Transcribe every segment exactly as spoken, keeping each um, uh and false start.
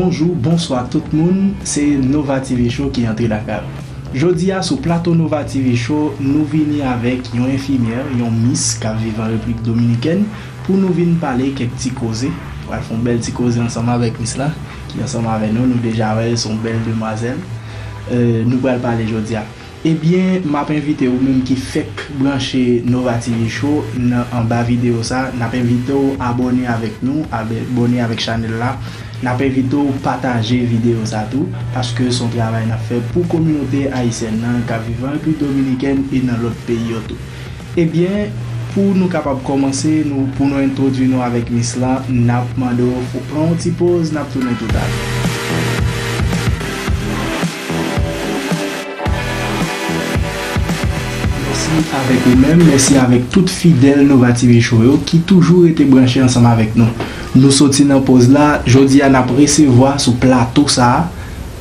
Bonjou, bonswa tout moun, se Nova T V Show ki antre lakay ou. Jodi a sou plato Nova T V Show, nou vini avèk yon enfimyè, yon mis k ap viv an Repiblik Dominikèn, pou nou vin pale kèk ti koze. Pral fè yon bèl ti koze ansanm avèk mis la, ki ansanm avèk nou, nou deja wè l, se yon bèl demwazèl. Euh, nou pral pale jodi a. Ebyen, m ap envite ou menm ki fèk branche Nova T V Show nan anba videyo sa, n ap envite w abòne avèk nou, abòne avèk chanèl la. N ap envite w pataje videyo sa tou, paske se yon travay n ap fè pou kominote ayisyèn nan k ap viv an Repiblik Dominikèn e nan lòt peyi yo tou. Ebyen, pou nou kapab kòmanse, nou, pou nou entwodui nou avèk mis la, n ap mande w pou pran yon ti poz, n ap tounen toutalè. Mèsi avèk ou menm, mèsi avèk tout fidèl Nova T V Show yo ki toujou rete branche ansanm avèk nou. Nou soti nan poz la, jodi a n ap resevwa sou plato sa a,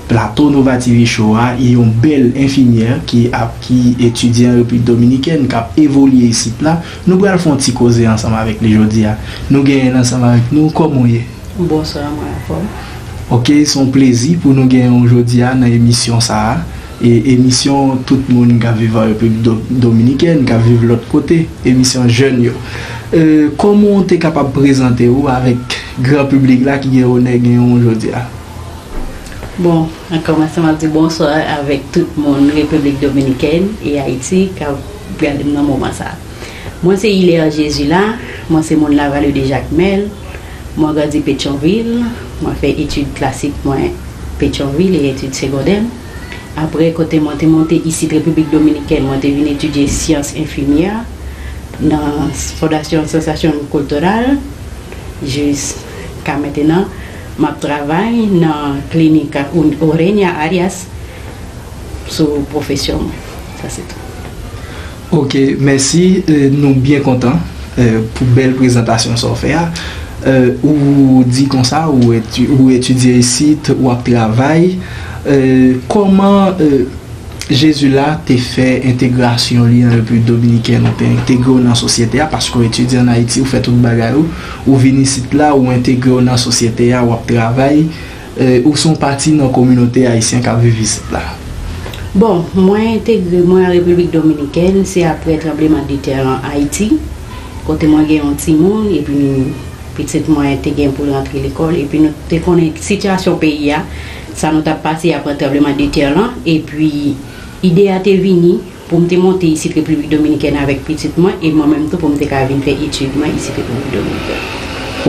plato Nova T V Show a, yon bèl enfimyè ki ap, ki etidye an Repiblik Dominikèn, k ap evolye isit la. Nou pral fè yon ti koze ansanm avèk li jodi a. Nou genyen l ansanm avèk nou, kòman w ye? Bonswa, mwen anfòm. Ok, se yon plezi pou nou genyen w jodi a nan emisyon sa a. E emisyon tout moun k ap viv an Repiblik Do-, Dominikèn, k ap viv lòt kote, emisyon jèn yo. E, kòman w te kapab prezante w avèk gran piblik la ki gen onè genyen w jodi a? Bon, an kòmansman, m ap di bonswa avèk tout moun Repiblik Dominikèn e Ayiti k ap gade m nan moman sa a. Mwen se Hilaire Jesula, mwen se moun Lavale de Jakmèl, mwen grandi Petyonvil, mwen fè etid klasik mwen Petyonvil e etid segondè m. Apre, kote mwen te monte isit Repiblik Dominikèn, mwen te vin etidye syans enfimyè nan Fondasyon Asosasyon Kiltiral. Jiska mentenan, m ap travay nan klinik Urenia Arias sou pwofesyon mwen. Sa se tou. Ok, mèsi. Eh, nou byen kontan, eh, pou bèl prezantasyon sa w fè a. Eh, ou di konsa, ou eti-, ou etidye isit, w ap travay. Eh, kòman, eh, Jesula te fè entegrasyon li an Repiblik Dominikèn, ou te entegre w nan sosyete a, paske w etidye an Ayiti, ou fè tout bagay ou, ou vin isit la, ou entegre w nan sosyete a, w ap travay, eh, ou se yon pati nan kominote ayisyen k ap viv isit la? Bon, mwen entegre mwen an Repiblik Dominikèn, se apre tranblemanntè an Ayiti, kote mwen gen yon timoun, epi pitit mwen te gen pou l rantre lekòl, epi nou te konnen sitiyasyon peyi a, sa nou t ap pase apre tranblemanntè lan, epi ide a te vini pou m te monte isit Repiblik Dominikèn avèk pitit mwen, e mwen menm tou pou m te ka vin fè etid mwen isit Repiblik Dominikèn.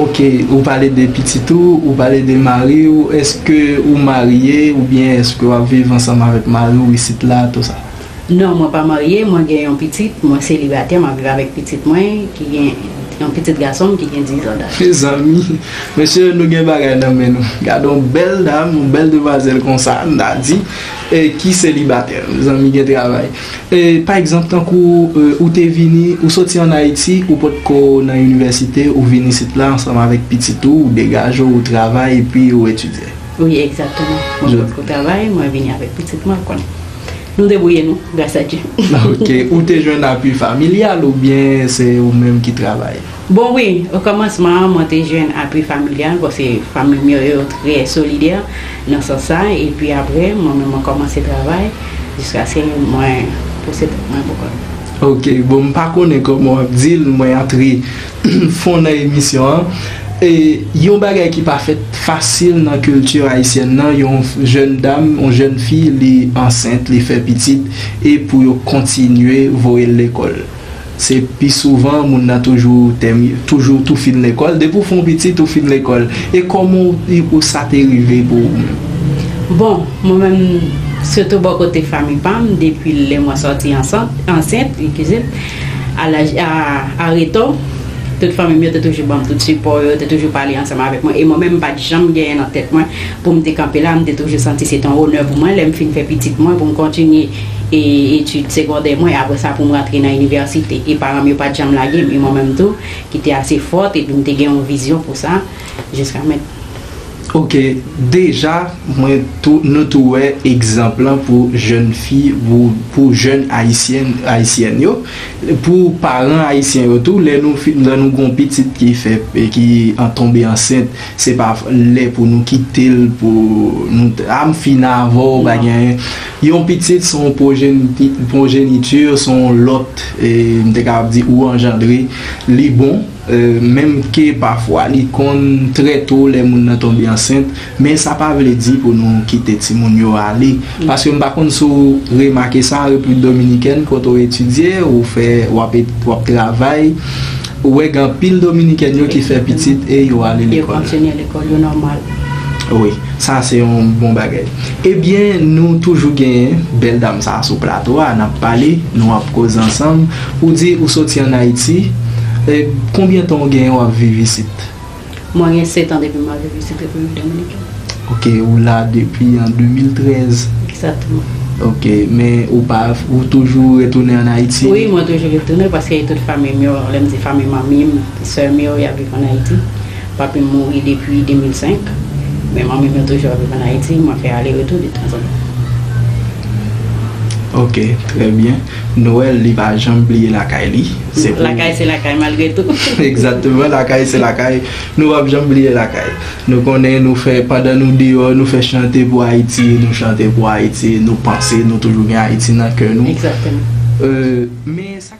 Ok, ou pale de pitit ou, ou pale de mari w, èske ou marye oubyen èske w ap viv ansanm avèk mari w isit la, tou sa? Non, mwen pa marye, mwen gen yon pitit, mwen selibatè, m ap viv avèk pitit mwen, ki gen yon pitit gason m ki gen diz an daj. Mezanmi, mesye, nou gen bagay nan men nou. Gade yon bèl dam, yon bèl demwazèl konsa, m ta di, e ki selibatè. Mezanmi, gen travay. E, pa egzanp, tankou, e, ou te vini, ou soti ann Ayiti, ou potko nan inivèsite, ou vin isit la ansanm avèk pitit ou, ou degaje w, ou travay, epi ou etidye. Wi, egzakteman. Mwen potko travay, mwen vini avèk pitit mwen, w konnen. Nou debouye nou, gras a Dye. Ok. Ou te jwenn apui familyal oubyen se ou menm ki travay? Bon, wi, okòmansman an, mwen te jwenn apui familyal, paske fanmi m yo, yo trè solidè nan sans sa, epi apre, mwen menm, mwen kòmanse travay, jiskaske mwen pouse tèt mwen pou kò m. Ok, bon, m pa konnen kòman w ap di l, mwen antre fon nan emisyon an. E, yon bagay ki pa fèt fasil nan kilti ayisyèn nan, yon jèn dam, yon jèn fi, li ansent, li fè pitit, e pou yo kontinye voye l lekòl. Se pi souvan, moun nan toujou tèm-, toujou tou fin lekòl. Depi w fè yon pitit, ou fin lekòl. E kòman ou, ou sa te rive pou ou menm? Bon, mwen menm, sitou bò kote fanmi pa m, depi lè mwen sòti ansan-, ansent, eskize m, a laj, a, a reto, tout fanmi m yo te toujou ban m tout sipò yo, te toujou pale ansanm avèk mwen. E mwen menm, m pa t janm genyen nan tèt mwen pou m te kanpe la. M te toujou santi se te yon onè pou mwen, lè m fin fè pitit mwen, pou m kontinye e etid segondè mwen, apre sa pou m rantre nan inivèsite. E paran m yo pa t janm lage m, e mwen menm tou, ki te ase fòt, epi m te gen yon vizyon pou sa, jiska mentnan. Ok, deja, mwen tou, nou tou wè egzanp lan pou jèn fi, pou, pou jèn ayisyen, ayisyèn yo, pou paran ayisyen yo tou, lè nou, fi- lè nou gon pitit ki fè, ki an tonbe ansent, se pa lè pou nou kite l, pou nou, a m fin avè w, pa gen anyen. Yon pitit se yon pwojeni- pwojenitir, se yon lòt, e, m te kapab di ou anjandre, li bon, e, menm ke pafwa li konn trè to lè moun nan tonbe ansent, men sa pa vle di pou nou kite timoun yo ale. Paske m pa konn si w remake sa, an Repiblik Dominikèn, kote w etidye, ou fè, w ap, w ap travay, ou wè gen anpil Dominikèn yo ki fè pitit e yo ale lekòl. Yo kontinye lekòl yo nòmal. Wi, sa se yon bon bagay. Ebyen, nou toujou genyen bèl dam sa a sou plato a, n ap pale, nou ap koze ansanm. Ou di ou soti ann Ayiti, e, konbyen tan w genyen w ap viv isit? Mwen gen sèt an depi m ap viv isit Repiblik Dominikèn. Ok, ou la depi an de mil trèz. Egzakteman. Ok, men ou pa, ou toujou retounen ann Ayiti? Wi, mwen toujou retounen paske tout fanmi m yo, lè m di fanmi manmi m, sè m yo, y ap viv ann Ayiti. Papi m mouri depi de mil senk, men manmi m yo toujou ap viv ann Ayiti, mwen fè ale retou de tanzantan. Ok, trè byen. Noël, li pa janm bliye lakay li. Se pou Lakay se lakay malgre tou. Egzakteman, lakay se lakay. Nou p ap janm bliye lakay. Nou konnen nou fè, pandan nou deyò, nou fè chante pou Ayiti, nou chante pou Ayiti, nou panse, nou toujou gen Ayiti nan kè nou. Egzakteman. E, men sa,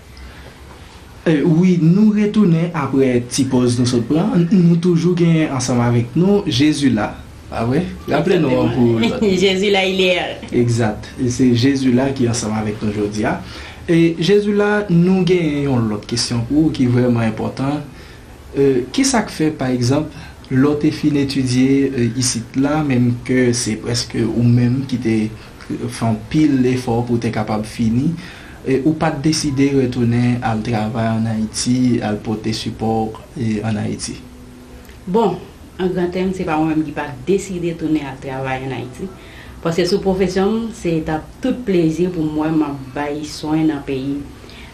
e, wi, nou retounen apre ti pòz nou sot pran. N- Nou toujou gen ansanm avèk nou Jezila, pa vre? Raple non an pou lòt. Jezila, il est. Egzat. E se Jezila ki ansanm avèk nou jodi a. E Jezila, nou gen yon lòt kesyon pou ou ki vrèman enpòtan. E, kisa k fè, pa egzanp, lè w te fin etidye, e, isit la, menm ke se prèske ou menm ki te fè anpil efò pou w te kapab fini, e, ou pa t deside retounen al travay ann Ayiti, al pote sipò, e, ann Ayiti? Bon, an gran tèm, se pa mwen menm ki pa t deside tounen al travay ann Ayiti. Paske sou pwofesyon m, se t ap tout plezi pou m wè m ap bay swen nan peyi m.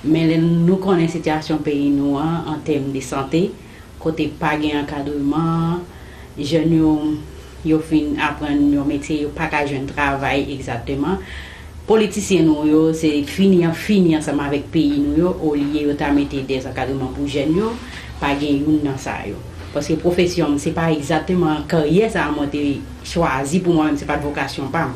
Men lè nou konnen sitiyasyon peyi nou an, an tèm de sante, kote pa gen ankadreman, jèn yo, yo fin aprann yon metye, yo pa ka jwenn travay egzakteman. Politisyen nou yo, se fini an fini ansanm avèk peyi nou yo, olye yo ta mete dè ankadreman pou jèn yo, pa gen youn nan sa yo. Paske pwofesyon m, se pa egzakteman karyè sa a mwen te chwazi pou mwen menm, se pa t vokasyon pa m.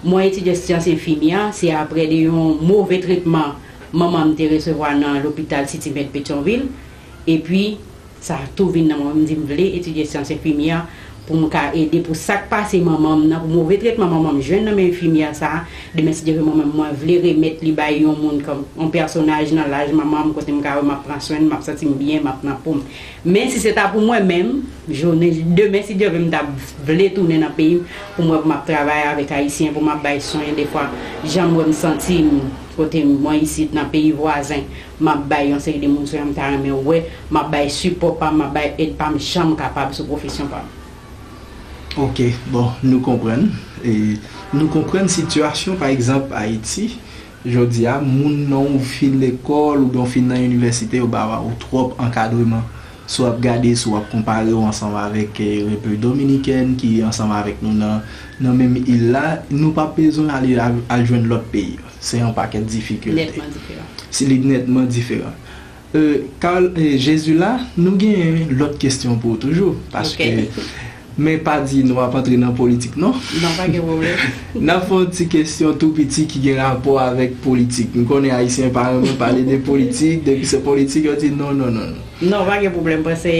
Mwen etidye syans enfimyè, se apre de yon move tretman manman m te resevwa nan lopital City Med Petyonvil, epi sa tou vin nan mwen, m di m vle etidye syans enfimyè pou m ka ede pou sa k pase manman m nan, pou move tretman manman m jwenn nan men enfimyè sa a. Demen, si Dye vle, mwen menm, mwen vle remèt li bay yon moun, kòm yon pèsonaj nan laj manman m, kote m ka wè m ap pran swen l, m ap santi m byen, m ap nan po m. Men si se ta pou mwen menm, jounen demen, si Dye vle, m ta vle tounen nan peyi m, pou m wè pou m ap travay avèk Ayisyen, pou m ap bay swen, defwa, jan m wè m santi m, kote mwen isit nan peyi vwazen, m ap bay yon seri de moun swen, m ta renmen wè, m ap bay sipò pa m, m ap bay èd pa m, jan m kapab sou pwofesyon pa m. Ok, bon, nou konprann. E, nou konprann sitiyasyon, pa egzanp, Ayiti. Jodi a, moun nan ou fin lekòl oubyen ou fin nan inivèsite, yo ba ou twòp ankadreman. Si w ap gade, si w ap konpare w ansanm avèk, eh, Repiblik Dominikèn ki ansanm avèk nou nan, nan menm il la, nou p ap bezwen ale al, al jwenn lòt peyi. Se yon pakèt difikilte. Nètman diferan. Si li nètman diferan. Euh, Carl, euh, Jezila, nou gen lòt kesyon pou ou toujou, paske, ok, men pa di nou ap antre nan politik, non? Non, pa gen pwoblèm. N ap fè yon ti kesyon tou piti ki gen rapò avèk politik. M konnen Ayisyen pa renmen pale de politik, depi se politik, yo di non, non, non, non. Non, pa gen pwoblèm, paske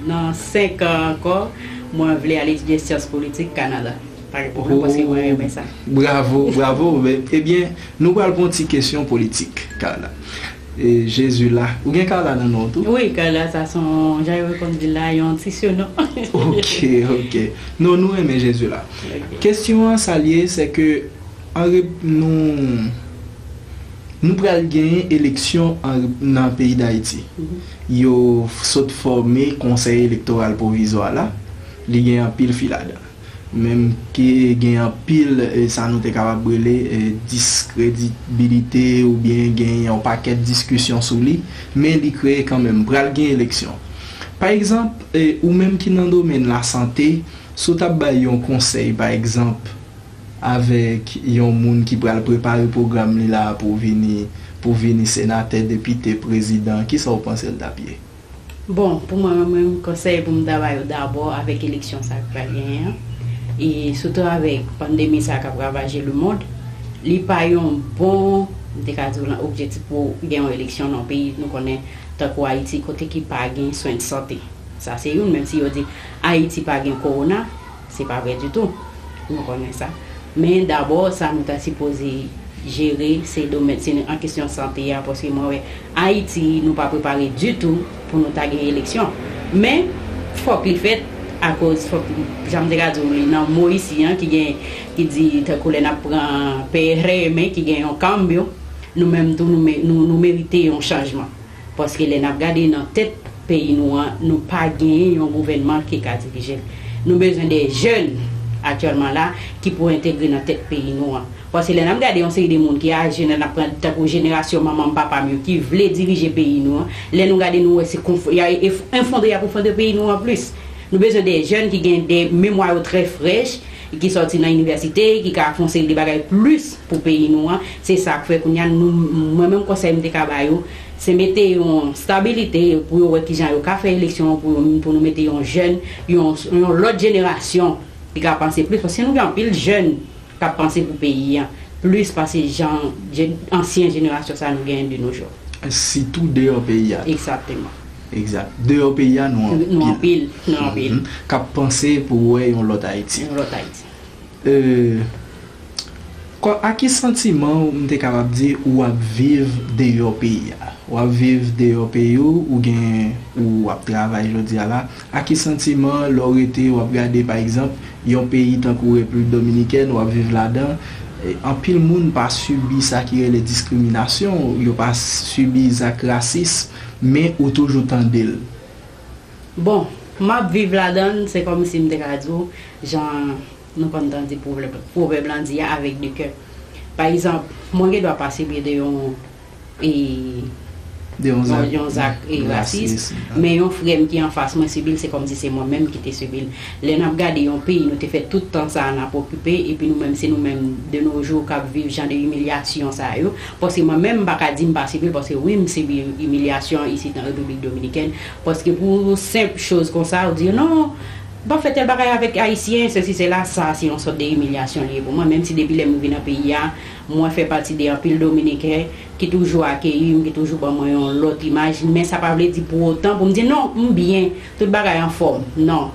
nan senk an ankò, mwen vle al etidye syans politik Kanada. Pa gen pwoblèm, paske mwen renmen sa. Bravo, bravo. Ebyen, nou pral pran yon ti kesyon politik, Carla. E, Jezila. Ou gen Carla nan non w tou? Wi, Carla, sa se yon, jan yo konn di la, yon ti sinon. Ok, ok. Non, nou renmen Jezila. Ok. Kesyon an, sa l ye, se ke an rep-, nou, nou pral genyen eleksyon an rep-, nan peyi Dayiti. Mhm. Yo sot fòme Konsèy Elektoral Pwovizwa la. Li gen anpil fi ladan. Menm ke gen anpil, eh, sa nou te kapab rele, eh, diskredibilite oubyen gen yon pakèt diskisyon sou li, men li kreye kanmenm. Pral gen eleksyon. Pa egzanp, eh, ou menm ki nan domèn lasante, Si w t ap bay yon konsèy, pa egzanp, avèk yon moun ki pral prepare pwogram li la pou vini, pou vini senatè, depite, prezidan, kisa w panse l t ap ye? Bon, pou mwen menm, konsèy pou m ta ba yo dabò avèk eleksyon sa k pral genyen an, e sitou avèk pandemi sa k ap ravaje lemonn, li pa yon bon, m te ka di w, objektif pou gen yon eleksyon nan yon peyi, nou konnen, tankou Ayiti, kote ki pa gen swen de sante. Sa se youn, menm si yo di Ayiti pa gen kowona, se pa vrè ditou. Nou konnen sa. Men dabò, sa nou ta sipoze jere, se domèn, se an kesyon sante a, paske mwen wè Ayiti, nou pa prepare ditou pou nou ta gen eleksyon. Men, fòk li fèt, akoz fòk, jan m te ka di w li nan mo isi an, ki gen, ki di, tankou lè n ap pran P R M, ki gen yon kanbyo, nou menm tou, nou, me- nou, nou merite yon chanjman. Paske lè n ap gade nan tèt peyi nou an, nou pa genyen yon gouvènman ki ka dirije l. Nou bezwen de jèn aktyèlman la ki pou entegre nan tèt peyi nou an. Paske lè n ap gade yon seri de moun ki aje, lè n ap pran tankou jenerasyon manman m, papa m yo ki vle dirije peyi nou an, lè nou gade nou wè se konf- y a eff- enfondre y ap enfondre peyi nou an plis. Nou bezwen de jèn ki gen de memwa yo trè frèch, ki sòti nan inivèsite, ki ka fè yon seri de bagay plis pou peyi nou an. Se sa k fè kounye a nou, mwen menm konsèy m te ka ba yo, se mete yon stabilite pou yo wè kijan yo ka fè eleksyon an pou yo, pou nou mete yon jèn, yon, yon lòt jenerasyon ki ka panse plis. Paske nou gen anpil jèn k ap panse pou peyi a, plis pase jan je- ansyen jenerasyon sa nou genyen de nos jours. Sitou deyò peyi a tou. Egzakteman. Egzakt. Deyò peyi a, nou anpil. Nou anpil, nou anpil. Mhm. K ap panse pou wè yon lòt Ayiti. Yon lòt Ayiti. E, kò- a ki santiman ou, m te kapab di, ou ap viv deyò peyi a? W ap viv deyò peyi w, ou gen, ou ap travay jodi a la. A ki santiman lè w rete, w ap gade, pa egzanp, yon peyi tankou Repiblik Dominikèn, w ap viv ladan, e, anpil moun pa sibi sa ki rele diskriminasyon, yo pa sibi zak rasis, men ou toujou tande l. Bon, m ap viv ladan l, se kòmsi m te ka di w, jan nou konn tande pwovèb, pwovèb lan di a, avec de cœur. Pa egzanp, mwen gen dwa pa sibi de yon, e, de yon zak, yon zak, e, rasis, rasis, men yon frè m ki anfas mwen sibi l, se kòmsi se mwen menm ki te sibi l. Lè n ap gade yon peyi, nou te fè tout tan sa a n ap okipe, epi nou menm, se nou menm de nos jours k ap viv jan de imilyasyon sa yo. Paske mwen menm, m pa ka di m pa sibi l, paske wi, m sibi imilyasyon isit nan Repiblik Dominikèn. Paske pou senp choz konsa, ou di, non, pa fè tèl bagay avèk Ayisyen, sesi, sela, sa se yon sòt de imilyasyon li ye pou mwen, menm si depi lè m rive nan peyi a, mwen fè pati de anpil Dominiken ki toujou akeyi m, ki toujou ban mwen yon lòt imaj, men sa pa vle di pou otan pou m di, non, m byen, tout bagay anfòm. Non.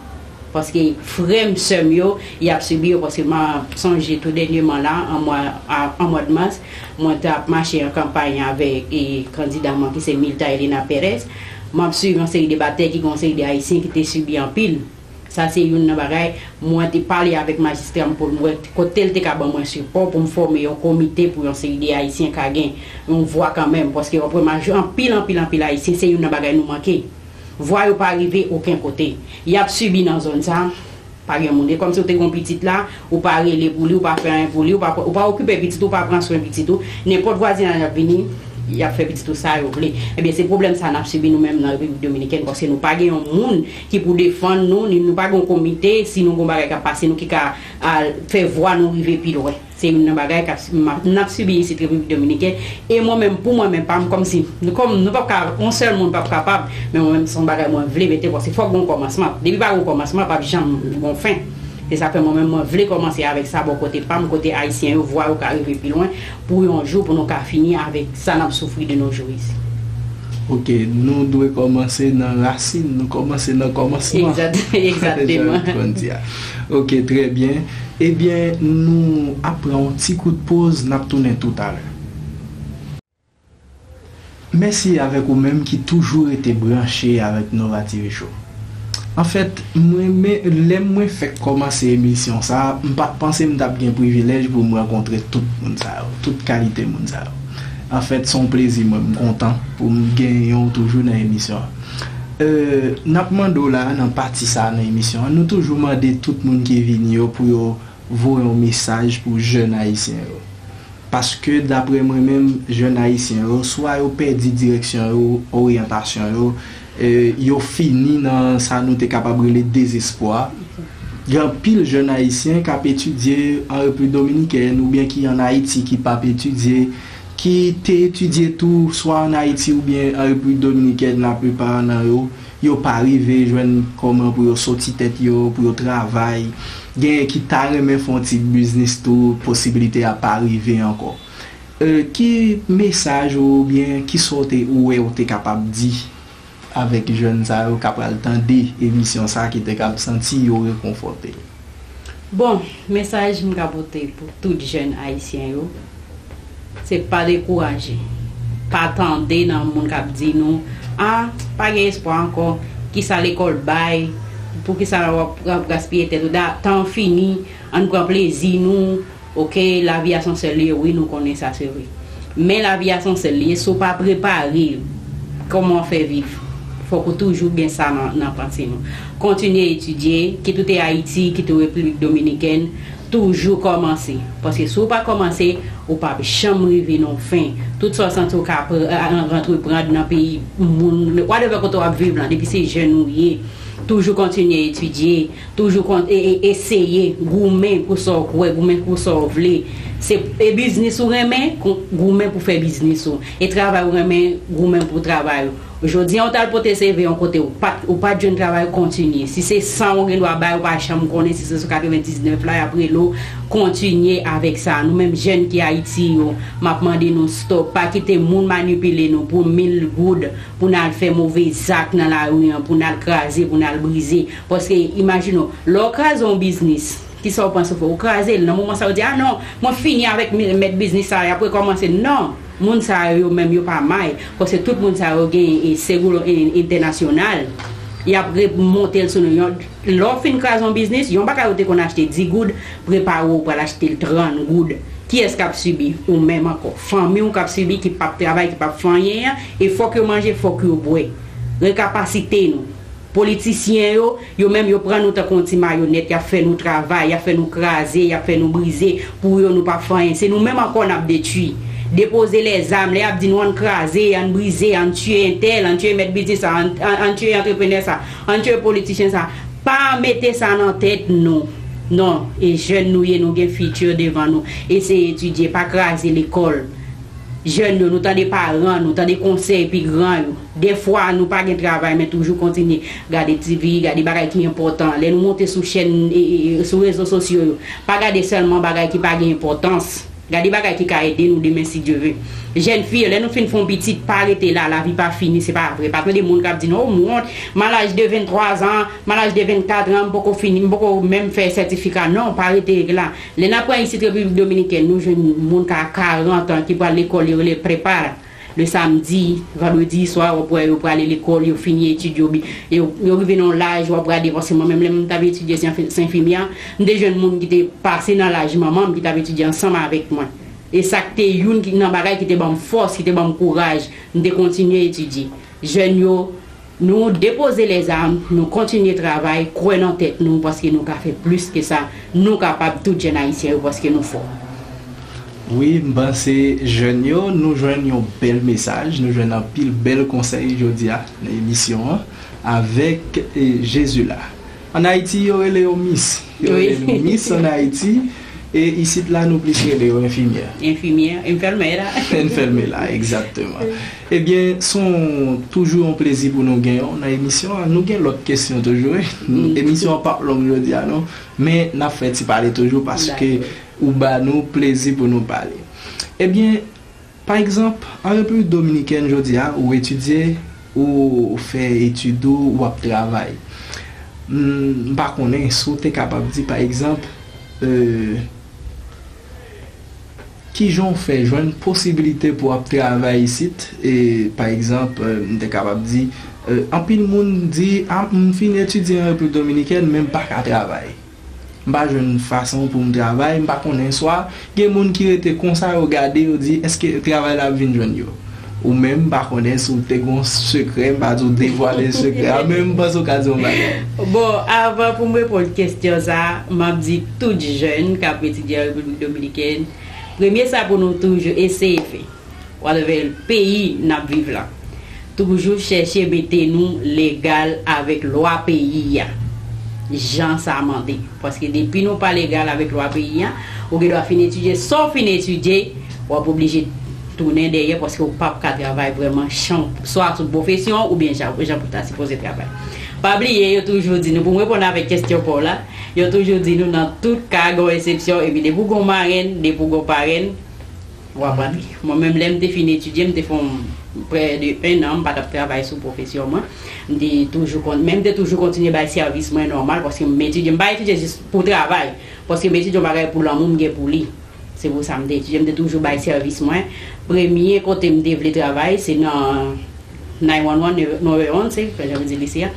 Paske frè m, sè m yo, y ap sibi yo, paske m ap sonje tou dènyèman la, an mwa, a- an mwa de mas, mwen t ap mache an kanpay avèk, e, kandida mwen ki se Milta Elena Perez. M ap swiv yon seri de batèy ki gen yon seri de Ayisyen ki te sibi anpil. Sa se youn nan bagay, mwen te pale avèk majistra m pou m wè kote l te ka ban mwen sipò pou m fòme yon komite pou yon seri de Ayisyen ka gen yon vwa kanmenm, paske w ap wè majò, anpil, anpil, anpil Ayisyen, se youn nan bagay nou manke. Vwa yo pa rive okenn kote. Y ap sibi nan zòn sa, pa gen moun. E kòmsi w te gen yon pitit la, ou pa rele pou li, ou pa fè anyen pou li, ou pa, ou pa okipe pitit ou, ou pa pran swen pitit ou. Nenpòt vwazinaj ap vini, y ap fè pitit ou sa yo vle. Ebyen, se pwoblèm sa n ap sibi nou menm nan Repiblik Dominikèn, paske nou pa gen yon moun ki pou defann nou, ni nou pa gen yon komite, si nou gen yon bagay k ap pase nou ki ka al fè vwa nou rive pi lwen. Se youn nan bagay k ap, m ap, n ap sibi isit Repiblik Dominikèn. E mwen menm, pou mwen menm, pa m, kòmsi, nou, kòm nou p ap ka, yon sèl moun p ap kapab, men mwen menm, se yon bagay mwen vle mete, paske fòk gen yon kòmansman. Depi pa gen yon kòmansman, p ap janm gen yon fen. Se sa k fè mwen menm, mwen vle kòmanse avèk sa bò kote pa m, kote Ayisyen yo, vwa yo ka rive pi lwen, pou yon jou, pou nou ka fini avèk sa n ap soufri de nos jours ici. Ok, nou dwe kòmanse nan rasin, nou kòmanse nan kòmansman. Egzat-, egzakteman. Jan nou konn di a. Ok, trè byen. Ebyen, nou ap pran yon ti kout poz, n ap tounen toutalè. Mèsi avèk ou menm ki toujou rete branche avèk Nova T V Show. Anfèt, mwen, men, lè mwen fèk kòmanse emisyon sa a, m pa t panse m t ap gen privilèj pou m rankontre tout moun sa yo, tout kalite moun sa yo. Anfèt, se yon plezi, mwen, m kontan pou m genyen w toujou nan emisyon an. E, n ap mande w la, nan pati sa a nan emisyon an, nou toujou mande tout moun ki vini yo pou yo voye yon mesaj pou jèn ayisyen yo. Paske, daprè mwen menm, jèn ayisyen yo, swa yo pèdi direksyon yo, oryantasyon yo, e, yo fini nan sa nou te kapab rele dezespwa. Gen anpil jèn ayisyen k ap etidye an Repiblik Dominikèn oubyen ki ann Ayiti ki p ap etidye, ki te etidye tou swa ann Ayiti oubyen an Repiblik Dominikèn, laplipa nan yo, yo pa rive jwenn kòman pou yo soti tèt yo, pou yo travay. Genyen ki ta renmen fè yon ti biznis tou, posibilite a pa rive ankò. E, ki mesaj oubyen ki sa w te, ou wè ou te kapab di avèk jèn sa yo k ap pral tande emisyon sa, ki te kab santi yo rekonfòte? Bon, mesaj m ka pote pou tout jèn ayisyen yo, se pa dekouraje. Pa tande nan moun k ap di nou, a, pa gen espwa ankò, kisa lekòl bay, poukisa w ap, w ap gaspiye tèt ou, da, tan an fini, ann pran plezi nou, oke, lavi a se yon sèl li ye, wi, nou konnen sa, se vre. Men lavi a se yon sèl li ye, si w pa prepare kòman w fè viv, fòk ou toujou gen sa nan, nan panse nou. Kontinye etidye, kit ou te Ayiti, kit ou Repiblik Dominikèn, toujou kòmanse. Paske si w pa kòmanse, ou p ap janm rive nan fen. Tout sa w santi w ka pr- a- antreprann nan peyi moun, whatever kote w ap viv lan, depi se jèn ou ye, toujou kontinye etidye, toujou kon- e- e- eseye, goumen pou sa w kwè, goumen pou sa w vle. Se e biznis ou renmen, kon- goumen pou fè biznis ou. E travay ou renmen, goumen pou travay ou. Jodi a, ou t al pote C V yon kote, ou pa t, ou pa t jwenn travay, kontinye. Si se san ou gen dwa bay, ou pa janm konnen si se sou katrevendiznèf la y ap rele w, kontinye avèk sa. Nou menm jèn ki Ayiti yo, m ap mande nou stop, pa kite moun manipile nou pou mil goud, pou n al fè move zak nan lari an, pou n al kraze, pou n al brize. Paske, imajine w, lè w kraze yon biznis, kisa w panse w fè? Ou kraze l. Nan moman sa a, ou di, a non, mwen fini avèk mi- mèt biznis sa a, y ap rekòmanse. Non! Moun sa yo, yo menm, yo pa may. Paske tout moun sa yo gen e, seguro e, entènasyonal. Y ap remonte l sou nou. Yon, lè w fin kraze yon biznis, yon bagay ou te konn achte di goud, prepare w pral achte l trant goud. Kiyès k ap sibi? Ou menm ankò. Fanmi w k ap sibi, ki p ap travay, ki p ap fè anyen an, e fòk yo manje, fòk yo bwè. Rekapasite nou. Politisyen yo, yo menm yo pran nou tankou yon ti mayonèt, y ap fè nou travay, y ap fè nou kraze, y ap fè nou brize, pou yo nou p ap fè anyen. Se nou menm ankò n ap detwi. Depoze lèzam, lè y ap di nou ann kraze, ann brize, ann tiye entèl, ann tiye mèt biznis sa, ann, ann, ann tiye antreprenè sa, ann tiye politisyen sa. Pa mete sa nan tèt nou. Non, e jèn nou ye, nou gen fiti devan nou. Eseye etidye, pa kraze lekòl. Jèn yo, nou tande paran, nou tande konsèy pi gran yo. Dèfwa, nou pa gen travay, men toujou kontinye gade T V, gade bagay ki enpòtan. Lè nou monte sou chèn, e, e, e, sou rezo sosyo yo, pa gade sèlman bagay ki pa gen enpòtans. Gade bagay ki ka ede nou demen, si Dye ve. Jèn fi yo, lè nou fin fè yon pitit, pa rete la, lavi pa fini, se pa vre. Pa tande moun k ap di nou, o, m wont, m a laj de venntwa zan, m a laj de vennkat an, m poko fini, m poko menm fè sètifika. Non, pa rete la. Lè n ap pran isit Repiblik Dominikèn, nou jwenn moun ka karant an ki pral lekòl, yo rele prepara. Le samdi, vandredi swa, w ap wè yo prale lekòl, yo fini etid yo, bi- yo, yo rive nan yon laj, w ap gade, paske mwen menm, lè m t ap etidye se anfe- se enfimyè, m te jwenn moun ki te pase nan laj manman m, ki t ap etidye ansanm avèk mwen. E sa k te youn ki- nan bagay ki te ban m fòs, ki te ban m kouraj, m te kontinye etidye. Jèn yo, nou depoze lèzam, nou kontinye travay, kwè nan tèt nou, paske nou ka fè plis ke sa. Nou kapab, tout jèn ayisyen yo, paske nou fò. Wi, m panse jèn yo, nou jwenn yon bèl mesaj, nou jwenn anpil bèl konsèy jodi a nan emisyon an avèk, e, Jezula. Ann Ayiti, yo rele yo mis. Yo rele nou mis ann Ayiti. E isit la, nou plis rele yo enfimyè. Enfimyè, enfèlmera. Enfèlmera, egzakteman. Ebyen, se yon- toujou yon plezi pou nou gen w nan emisyon an. Nou gen lòt kesyon toujou, wi. Emisyon an p ap long jodi a, non. Men n ap fè ti pale toujou paske ou ba nou plezi pou nou pale. Ebyen, pa egzanp, an Repiblik Dominikèn jodi a, ou etidye, ou fè etid ou, w ap travay. M, m pa konnen si w te kapab di, pa egzanp, e, kijan w fè jwenn posibilite pou w ap travay isit? E, pa egzanp, e, m te kapab di, e, anpil moun di, a, m fin etidye an Repiblik Dominikèn, men m pa ka travay. M pa jwenn fason pou m travay, m pa konnen, swa gen moun ki rete konsa, yo gade, yo di, èske travay la ap vin jwenn yo? Ou menm, m pa konnen si w te gen yon sekrè, m pa di w devwale sekrè a, men m panse w ka di yon bagay. Bon, avan pou m reponn kesyon sa a, m ap di tout jèn k ap etidye an Repiblik Dominikèn, premye sa pou nou toujou eseye fè, whatever peyi n ap viv la, toujou chèche mete nou legal avèk lwa peyi a. jan sa mande. Paske depi nou pa legal avèk lwa peyi a, ou gen dwa fin etidye, sa w fin etidye, w ap oblije tounen dèyè paske w p ap ka travay vrèman chan, swa sou pwofesyon oubyen jan, jan pou ta sipoze travay. Pa bliye, yo toujou di nou, pou m reponn avèk kesyon pa w la, yo toujou di nou nan tout ka, gen yon eksepsyon, epi depi w gen yon marenn, depi w gen yon parenn, w ap rantre. Mwen menm, lè m te fin etidye, m te fè yon prè de en an, m pa t ap travay sou pwofesyon mwen. M te toujou kon-, men m te toujou kontinye bay sèvis mwen nòmal, paske m etidye, m pa etidye jis pou travay. Paske m etidye yon bagay pou lanmou m gen pou li. Se pou sa m te etidye, m te toujou bay sèvis mwen. Premye kote m te vle travay, se nan nine one one, nove onz, se, jan yo di lise a.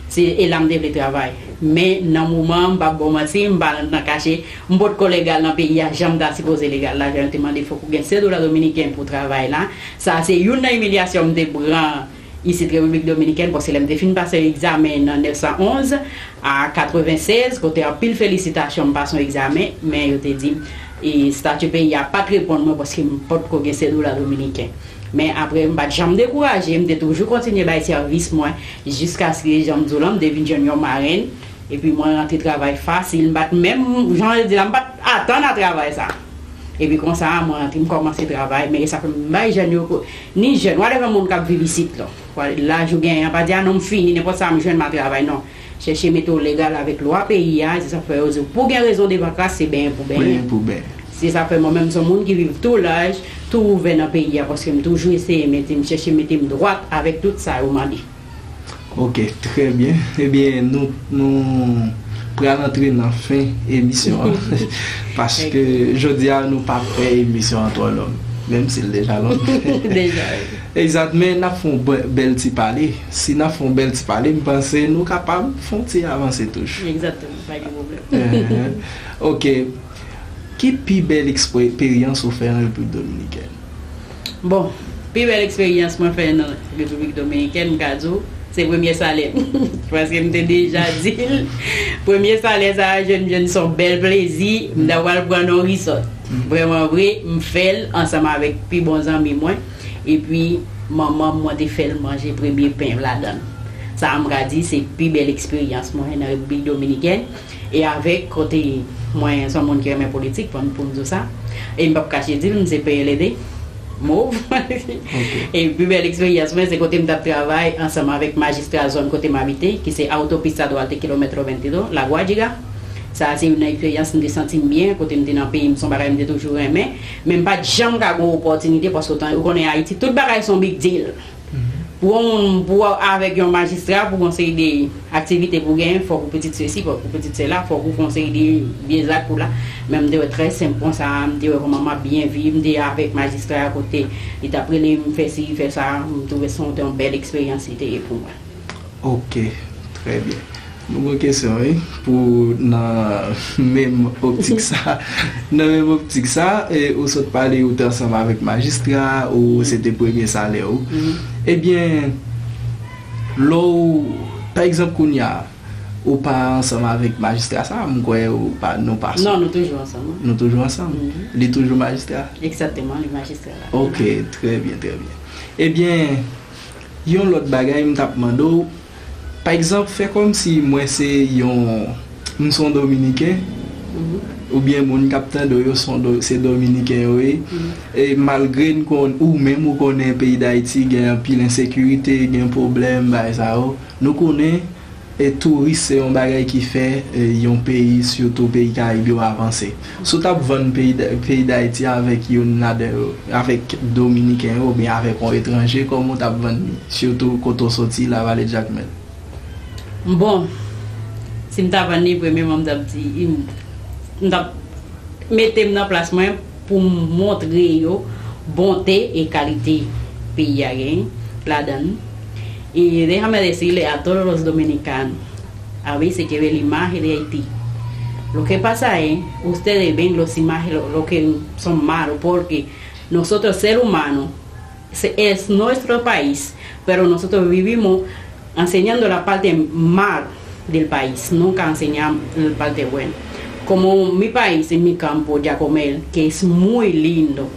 Se, e la m te vle travay. Men, nan moman an, m p ap ba w manti, m pa nan kache, m potko legal nan peyi a, jan m ta sipoze legal la, jan yo te mande fòk ou gen sen dola dominiken pou travay la. Sa, se youn nan imilyasyon m te pran isit Repiblik Dominikèn, paske lè m te fin pase egzamen nan nèf san onz, a katreven sèz, kote anpil felisitasyon, m pase yon egzamen, men yo te di, e, estati peyi a pa t reponn mwen paske m potko gen sen dola dominiken. Men apre, m pa t janm dekouraje, m te toujou kontinye bay sèvis mwen, jiskaske, jan m di w lan, m te vin jwenn yon marenn, epi mwen rantre travay fasil, m pa t menm, jan yo di la, m pa t atann a travay sa. Epi konsa, mwen rantre, m kòmanse travay, men sa fè m bay jèn yo, ni jèn, whatever moun k ap viv isit la, laj ou genyen an, pa di, "A non, m fini, nenpòt sa m jwenn, m a travay." Non. Chèche mete w legal avèk lwa peyi a, se sa k fè yo di w, pou gen rezon devan kras, se benyen pou benyen. Benyen pou benyen. Se sa k fè mwen menm, m se yon moun ki viv tou laj, tou ouvè nan peyi a, paske m toujou eseye mete m, chèche mete m dwat avèk tout sa yo mande. Ok, trè byen. Ebyen, nou, nou pral antre nan fen emisyon an. Paske jodi a, nou pa fè emisyon an twò long. Menm si l deja long. Deja, wi. Egzat, men n ap fè yon bè-, bèl ti pale. Si n ap fè yon bèl ti pale, m panse nou kapab fè yon ti avanse toujou. Egzakteman, pa gen pwoblèm. Enhen. Ok. Ki pi bèl eksperyans ou fè an Repiblik Dominikèn? Bon, pi bèl eksperyans mwen fè nan Repiblik Dominikèn, m ka di w, se premye salè m. Paske m te deja di l, premye salè sa a, jwenn, jwenn se yon bèl plezi, m ta pral pran nan yon resort. Vrèman vre, m fè l ansanm avèk pi bon zanmi mwen. Epi, manman mwen te fè l manje premye pen ladan l. Sa a, m ka di, se pi bèl eksperyans mwen nan Repiblik Dominikèn. E avèk kote mwen, se yon moun ki renmen politik, pou m, pou m di w sa. E m p ap kache di l, m se P L D, mov. Ok. E pi bèl eksperyans mwen, se kote m t ap travay ansanm avèk majistra zòn kote m abite, ki se Autopista Duarte, kilomètre veintidós, La Guajira. Sa a se youn nan eksperyans m te santi m byen, kote m te nan peyi m, se yon bagay m te toujou renmen. Men m pa t janm ka gen yon opòtinite, paske w konnen Ayiti, tout bagay se yon big deal. Pou yon moun, pou w avèk yon majistra, pou yon seri de aktivite pou w genyen, fòk ou pitit sesi, fòk ou pitit sela, fòk ou fè yon seri de vye zak pou la. Men m te wè trè senp konsa, m te wè kòman m ap byen viv, m te avèk majistra a kote li t ap rele m, fè si, fè sa, m twouve se yon, te yon bèl eksperyans li te ye pou mwen. Ok, trè byen. Nou gen kesyon, wi, pou nan menm optik sa. Nan menm optik sa, e, ou sot pale ou te ansanm avèk majistra, ou se te premye salè ou. Mhm. Ebyen, lè w, pa egzanp, kounye a, ou pa ansanm avèk majistra sa, m kwè ou pa, nou pa Non, nou toujou ansanm, wi. Nou toujou ansanm. Mhm. Li toujou majistra? Egzakteman, li majistra la. Ok, trè byen, trè byen. Ebyen, yon lòt bagay m t ap mande w, pa egzanp, fè kòmsi mwen se yon, m se yon Dominiken, oubyen moun k ap tande w yo se yon Do-, se Dominiken yo ye. E malgre n konn, ou menm ou konnen peyi Dayiti gen anpil ensekirite, gen pwoblèm, bagay sa yo. Nou konnen, e touris se yon bagay ki fè, e, yon peyi, sitou peyi Karib yo, avanse. Si w t ap vann peyi D-, peyi Dayiti avèk youn ladan yo, avèk Dominiken yo, oubyen avèk yon etranje, kòman w t ap vann li? Sitou kote w soti, Lavale Jakmèl. Bon, si m ta vann li, premyèman, m t ap di, m, m t ap mete m nan plas mwen pou m montre yo bonte e kalite peyi a genyen ladan l. Y déjame decirle a todos los dominicanos, a veces que ve la imagen de Haití. Lo que pasa es, ustedes ven los imágenes, lo, lo que son malos, porque nosotros, ser humano, se-, es nuestro país, pero nosotros vivimos enseñando la parte mal del país, nunca enseñamos la parte buena. Como mi país, en mi campo, Jacomel, que es muy lindo,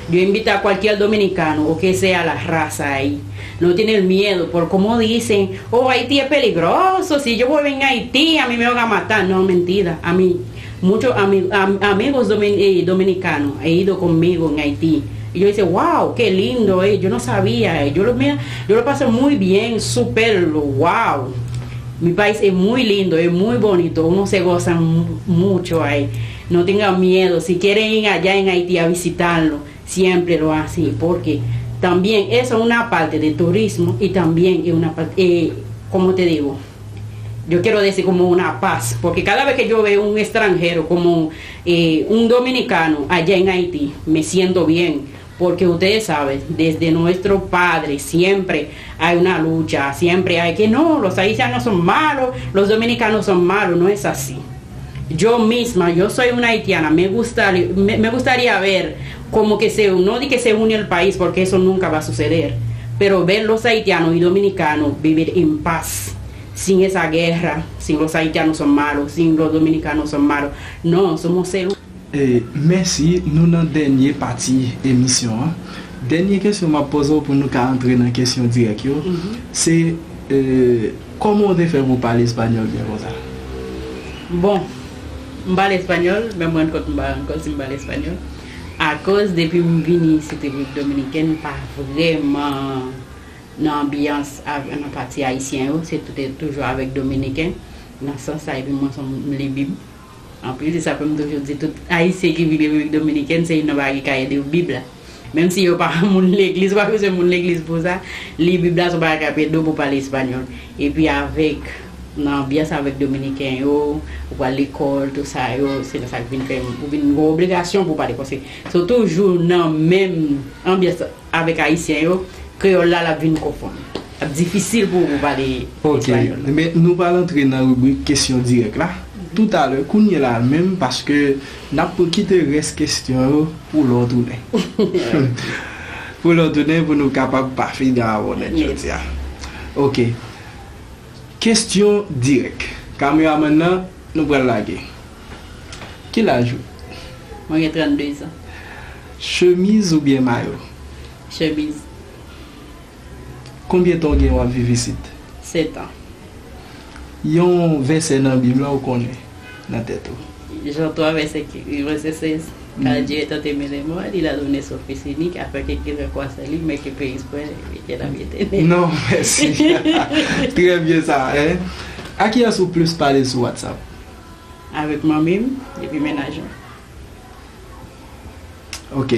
Yo invita a cualquier dominicano o que sea la raza ahí. No tienen miedo por cómo dicen, oh, Haití es peligroso, si yo vuelven a Haití, a mí me van a matar. No, mentira. A mí, muchos ami- am- amigos domin- eh, dominicanos he ido conmigo en Haití. Y yo dice, wow, qué lindo, eh, yo no sabía, eh, yo lo, mira, yo lo pasé muy bien, súper, wow. Mi país es muy lindo, es muy bonito, uno se goza mu- mucho ahí. No tengan miedo, si quieren ir allá en Haití a visitarlo, siempre lo hacen, porque también eso es una parte de turismo y también es una parte, eh, como te digo, yo quiero decir como una paz, porque cada vez que yo veo un extranjero como eh, un dominicano allá en Haití, me siento bien, porque ustedes saben, desde nuestro padre siempre hay una lucha, siempre hay que no, los haitianos son malos, los dominicanos son malos, no es así. Yo misma, yo soy una haitiana, me gustaría, me, me gustaría ver como que se, no di que se une el país, porque eso nunca va a suceder, pero ver los haitianos y dominicanos vivir en paz, sin esa guerra, sin los haitianos son malos, sin los dominicanos son malos, no, somos seres. E, mèsi, nou nan dènye pati emisyon an. Dènye kesyon m ap poze w pou nou ka antre nan kesyon dirèk yo, se, e, kòman w te fè pou w pale espanyòl byen konsa? Bon, m pale espanyòl, men m rann kont m pa rann kont si m pale espanyòl. Akoz depi m vini isit Repiblik Dominikèn, m pa vrèman nan anbyans avè, nan pati ayisyen yo, se tou- toujou avèk dominiken, nan sans sa, epi mwen se yon m li Bib. Anpil, se sa fè m toujou di tout ayisyen ki vin Repiblik Dominikèn, se youn nan bagay ki ka ede yo Bib la. Menm si yo pa moun legliz, ou pa bezwen moun legliz pou sa, li Bib la se yon bagay k ap ede w pou w pale espanyòl. Epi avèk, nan anbyans avèk dominiken yo, ou pral lekòl, tout sa yo, se sa k vin fè m, ou vin gen obligasyon pou w pale, paske se toujou nan menm anbyans avèk ayisyen yo, kreyòl la, l ap vin konfonn. L ap difisil pou ou pale espanyòl. Ok, men nou pral antre nan ribrik kesyon dirèk la. Toutalè, kounye la menm, paske n ap kite rès kesyon yo pou lè w tounen. Pou lè w tounen, pou nou kapab pa fini avè w nèt jodi a. Ok. Kesyon dirèk. Kameramann nan, nou pral lage. Ki laj ou? Mwen gen trannde zan. Chemiz oubyen mayo? Chemiz. Konbyen tan w gen w ap viv isit? Sèt an. Yon vèsè nan Bib la ou konnen nan tèt ou? Jan twa vèsè ki, vèsè sèz. Car Dieu est un Dieu de tente, il a donné son Fils unique, afin que quiconque croit en lui ne meure point, mais qu'il ait la vie éternelle. Non, mèsi. Trè byen sa, hein? A kiyès ou plis pale sou WhatsApp? Avèk manmi m, epi mennaj mwen. Ok.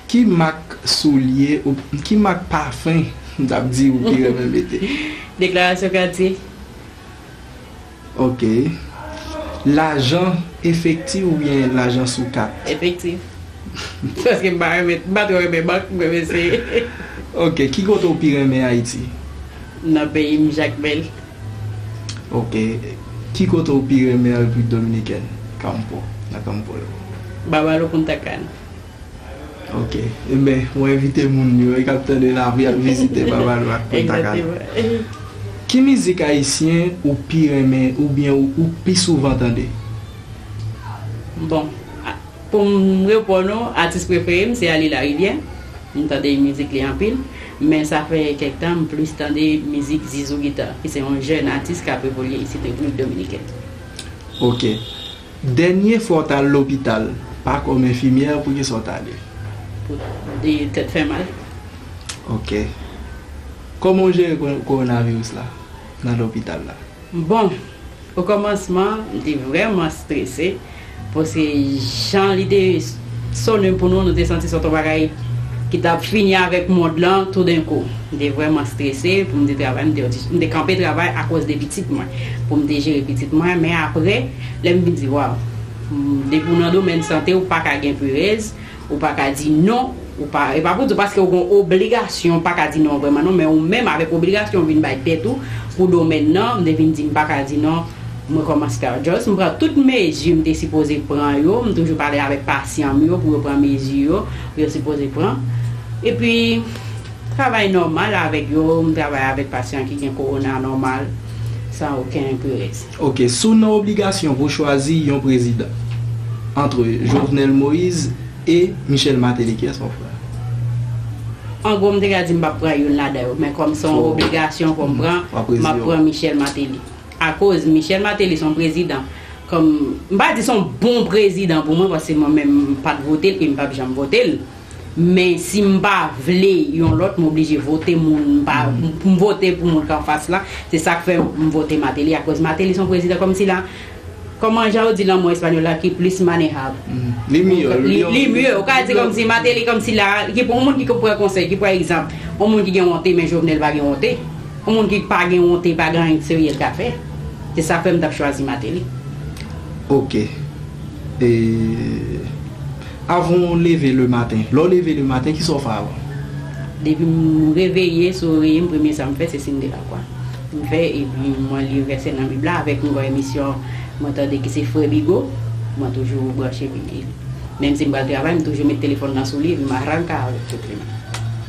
Ki mak soulye ou ki mak pafen, m t ap di, ou pi renmen mete? Deklarasyon katye. Ok. Lajan efektif oubyen lajan sou kat? Efektif. Paske m pa renmen, m pa twò renmen bank, m renmen se. Ok, ki kote w pi renmen Ayiti? Nan peyi m, Jakmèl. Ok, ki kote w pi renmen Repiblik Dominikèn? Campo, nan Campo yo. Babalo, Punta Cana. Ok. Enben, ou envite moun yo, e k ap tande la pou y al vizite Babalo ak Punta Cana. Egzakteman. Ki mizik ayisyen ou pi renmen oubyen ou, ou pi souvan tande? Bon, a, pou m reponn ou, atis prefere m se Ali Larivière. M tande mizik li anpil, men sa fè kèk tan m plis tande mizik Zizou Guitar, ki se yon jèn atis k ap evolye isit Repiblik Dominikèn. Ok. Dènye fwa w t al lopital, pa kòm enfimyè, poukisa w t ale? Pou de tèt fè mal. Ok. Kòman w jere ko- kowonaviris la nan lopital la? Bon, okòmansman, m te vrèman strese, paske jan li te sonnen pou nou, nou te santi se yon bagay ki t ap fini avèk mond lan toudenkou. M te vrèman strese pou m te travay, m te, m te kanpe travay akoz de pitit mwen, pou m te jere pitit mwen, men apre, lè m vin di, waw, m, depi w nan domèn sante, ou pa ka gen perèz, ou pa ka di non, ou pa, e pa pou di w paske ou gen obligasyon, ou pa ka di non vrèman non, men ou menm avèk obligasyon ou vin bay tèt ou pou domèn nan, m te vin di m pa ka di non, mwen kòmanse travay. Just m pran tout mezi m te sipoze pran yo, m toujou pale avèk pasyan m yo pou yo pran mezi yo, pou yo sipoze pran. Epi, travay nòmal avèk yo, m travay avèk pasyan ki gen kowona nòmal, san okenn perèz. Ok, si w nan obligasyon pou chwazi yon prezidan, entre Jovenel Moïse E Michel Martelly, kiyès w ap pran? An gwo, m te ka di m p ap pran youn ladan yo, men kòm se yon obligasyon pou m pran, m ap pran Michel Martelly. Akoz Michel Martelly se yon prezidan, kòm, m pa di se yon bon prezidan pou mwen, paske mwen menm m pa t vote l e m p ap janm vote l. Men si m pa vle yon lòt, m oblije vote moun, m pa, m vote pou moun k anfas la. Se sa k fè m vote Martelly, akoz Martelly se yon prezidan kòmsi la, kòman jan yo di nan mo espanyòl la, ki plis manejab. Li miyò, li, li miyò. Ou ka di kòmsi Martelly, kòmsi la, ki pou yon moun ki pran konsèy, ki pran egzanp, yon moun ki gen wonte, men Jovenel pa gen wonte. Yon moun ki pa gen wonte, pa gen anyen serye l ka fè. Se sa k fè m t ap chwazi Martelly. Ok. E, avan w leve lematen, lè w leve lematen, kisa w fè avan? Depi m reveye, sou oreye m, premye sa m fè, se siy de lakwa. M fè, epi mwen li vèsè nan Bib la, avèk yon emisyon mwen tande ki se Frè Bigo, mwen toujou branche epi li. Menm si m pral travay, m toujou met telefòn nan sou li, epi m arranka avèk tout li menm.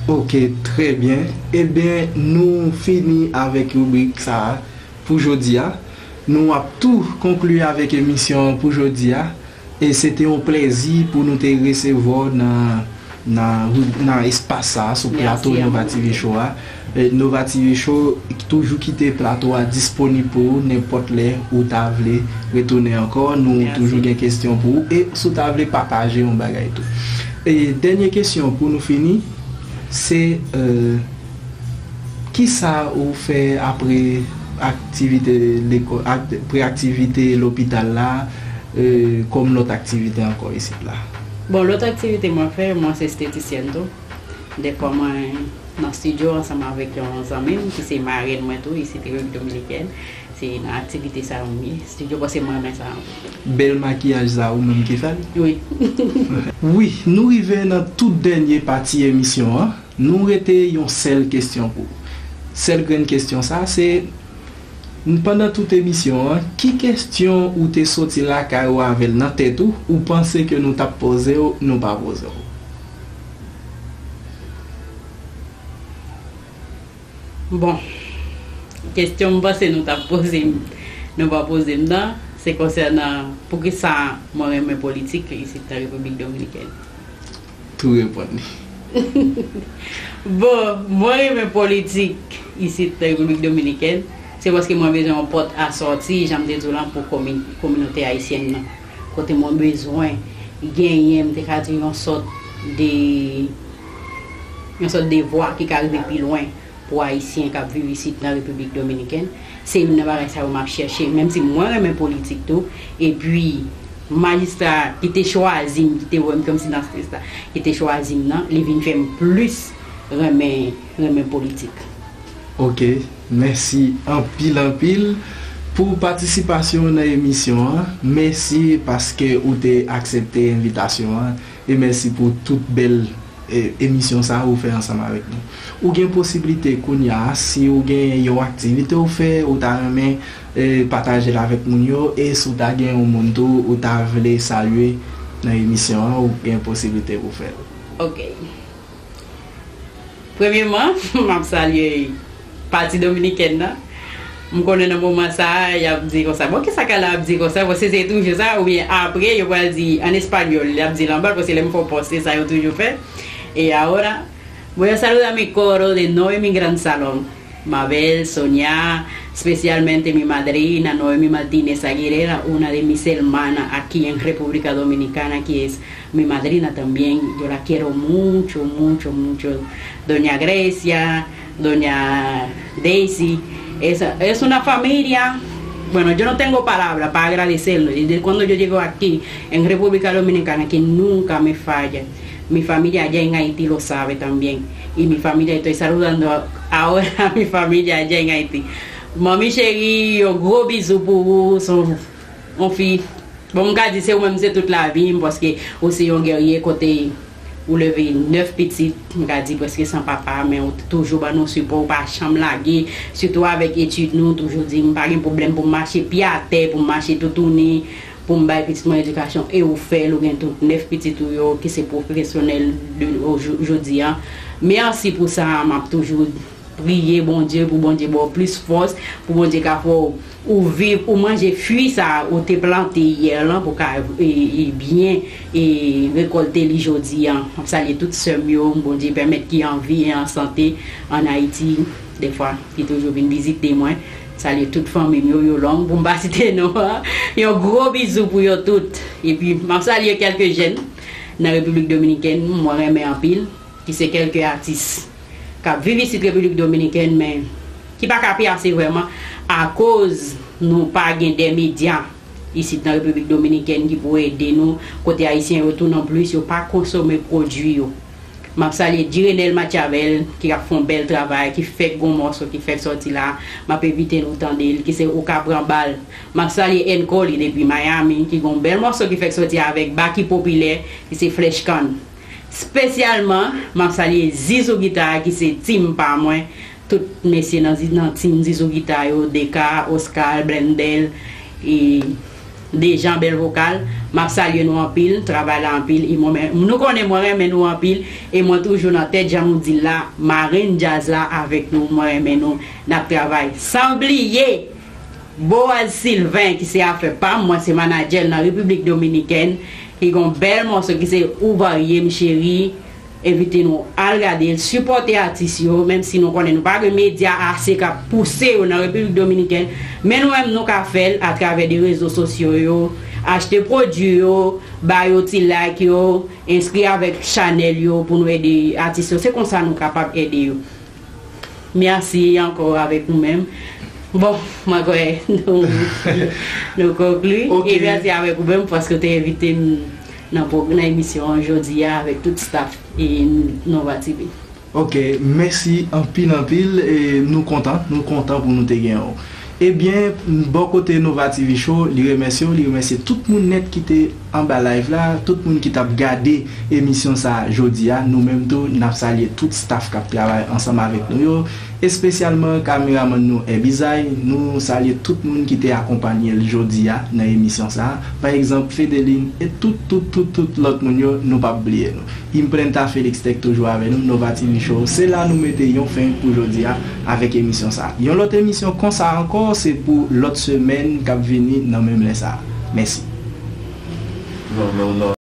Ok, trè byen. Ebyen, nou fini avèk ribrik sa a pou jodi a. Nou ap tou konkli avèk emisyon an pou jodi a. E se te yon plèzi pou nou te resevwa w nan, nan, nan espas sa a, sou plato Nova T V Show a. E Nova T V Show toujou kite plato a disponib pou ou nenpòt lè ou ta vle retounen ankò. Nou toujou gen kesyon pou ou. E si w ta vle pataje yon bagay tou. E dènye kesyon pou nou fini, se, e, kisa ou fè apre aktivite lekòl, ak, apre aktivite lopital la, e, kòm lòt aktivite ankò isit la? Bon, lòt aktivite mwen fè, mwen se estetisyèn tou. Dèfwa mwen nan estidyo ansanm avèk yon zanmi m ki se marenn mwen tou, isit Repiblik Dominikèn. Se nan aktivite sa yo m ye. Estidyo, paske mwen renmen sa anpil. Bèl makiyaj sa, ou menm ki fè l? Wi. Wi, nou rive nan tout dènye pati emisyon an. Nou rete yon sèl kesyon pou ou. Sèl grenn kesyon sa, se, pandan tout emisyon an, ki kesyon ou te soti lakay ou avè l nan tèt ou, ou panse ke nou t ap poze w, nou pa poze w? Bon, kesyon m panse nou t ap poze m, nou pa poze m nan, se konsènan poukisa mwen renmen politik isit nan Repiblik Dominikèn. Tou reponn li. Bon, mwen renmen politik isit nan Repiblik Dominikèn, se paske mwen bezwen yon pòt a sòti, jan m te di w lan, pou komi-, kominote ayisyèn nan. Kote mwen bezwen genyen, m te ka di, yon sòt de, yon sòt de vwa ki ka rive pi lwen pou Ayisyen k ap viv isit nan Repiblik Dominikèn. Se youn nan bagay sa yo m ap chèche, menm si mwen renmen politik tou. Epi, majistra ki te chwazi m, ki te wè m kòmsi nan strès la, ki te chwazi m nan, li vin fè m plis renmen, renmen politik. Ok, mèsi anpil, anpil pou patisipasyon w nan emisyon an. Mèsi paske ou te aksepte envitasyon an. E mèsi pou tout bèl, e, emisyon sa a ou fè ansanm avèk nou. Ou gen posiblite kounye a, si ou gen yon aktivite ou fè, ou ta renmen, e, pataje l avèk moun yo, e si w ta gen yon moun tou ou ta vle salye nan emisyon an, ou gen posiblite pou fè l. Ok. Premyeman, m ap salye Pati Dominikèn nan. M konnen nan moman sa a, y ap di konsa, "Bon, kisa Carla ap di konsa?" Paske se toujou sa, oubyen apre, yo pral di an espanyòl, y ap di l anba, paske lè m fè yon pòs, se sa yo toujou fè. E ahora, voy a saludar mi coro de Noemi Gran Salón, Mabel, Sonia, especialmente mi madrina, Noemi Martínez Aguilera, una de mis hermanas aquí en República Dominicana, que es mi madrina también, yo la quiero mucho, mucho, mucho. Doña Grecia, Doña Daisy, es, es una familia. Bueno, yo no tengo palabra para agradecerlo. Desde cuando yo llego aquí, en República Dominicana, que nunca me falla. Mi familia allá en Haití lo sabe también. Y mi familia, estoy saludando ahora a mi familia allá en Haití. Manmi cheri, yon gwo bizou pou ou. Se yon fi Bon, m ka di se ou menm, se tout lavi m, paske ou se yon gèrye kote ou leve nèf pitit, m ka di prèske san papa, men ou t-, toujou ban nou sipò, ou pa janm lage, sitou avèk etid nou, ou toujou di m pa gen pwoblèm pou m mache pye atè, pou m mache toutouni, pou m bay pitit mwen edikasyon, e ou fè l, ou gen tout nèf pitit ou yo ki se pwofesyonèl de, o jou-, jodi a. Mèsi pou sa, m ap toujou Priye Bondye pou Bondye ba w plis fòs, pou Bondye ka fè w, ou viv, ou manje fwi sa ou te plante yè lan, pou ka e, e byen e rekòlte li jodi a. M ap salye tout sè m yo, Bondye pèmèt ki an vi e an sante ann Ayiti, defwa, ki toujou vin vizite mwen. Salye tout fanmi m yo, yo long, pou m pa site non an. Yon gwo bizou pou yo tout. Epi, m ap salye kèlke jèn nan Repiblik Dominikèn, mwen renmen anpil, ki se kèlke atis k ap viv isit Repiblik Dominikèn, men ki pa ka pase vrèman akoz nou pa gen de medya isit nan Repiblik Dominikèn ki pou ede nou, kote Ayisyen yo tou non plis, yo pa konsome pwodui yo. M ap salye Direnel Machiavel, ki ap fè yon bèl travay, ki fèk gon mòso ki fèk sòti la. M ap envite nou tande l, ki se Ou ka pran bal. M ap salye N Coli depi Miami, ki gon bèl mòso ki fèk sòti avèk Baky Popilè, ki se Flèch Kann. Espesyalman, m ap salye Zizou Gita, ki se team pa mwen. Tout mesye nan, nan team Zizou Gita yo, Deka, Oscar, Blendel, e Dejan, bèl vokal. M ap salye nou anpil, travay la anpil. E mwen, men, nou konnen mwen renmen nou anpil. E mwen toujou nan tèt, jan nou di l la, marenn djaz la avèk nou. Mwen renmen nou, n ap travay. San bliye Boaz Sylvain, ki se afè pa m, mwen se manadjè l nan Repiblik Dominikèn, ki gon bèl mòso ki se Ou varye m cheri. Envite nou al gade l, sipòte atis yo, menm si nou konnen nou pa gen medya ase k ap pouse yo nan Repiblik Dominikèn, men nou menm nou ka fè l atravè de rezo sosyo yo, achte pwodui yo, ba yo ti like yo, enskri avèk chanèl yo pou nou ede atis yo. Se konsa nou kapab ede yo. Mèsi ankò avèk nou menm. Bon, mwen kwè nou, nou konkli. Ok. E mèsi avèk ou menm paske w te envite m nan, nan emisyon an jodi a avèk tout staff e Nova T V. Ok, mèsi anpil anpil. E nou kontan, nou kontan pou nou te gen w. Ebyen, bò kote Nova T V Show, li remèsye w, li remèsye tout moun nèt ki te anba live la, tout moun ki t ap gade emisyon sa a jodi a. Nou menm tou, n ap salye tout staff k ap travay ansanm avèk nou yo, espesyalman kameramann nou Ebizay. Nou salye tout moun ki te akonpanye l jodi a nan emisyon sa a. Pa egzanp, Fedeline e tout, tout, tout, tout lòt moun yo, nou p ap bliye nou. Imprenta Felix t toujou avè nou, Nova T V Show. Se la nou mete yon fen pou jodi a avèk emisyon sa a. Yon lòt emisyon konsa ankò, se pou lòt semèn k ap vini nan menm lè sa a. Mèsi.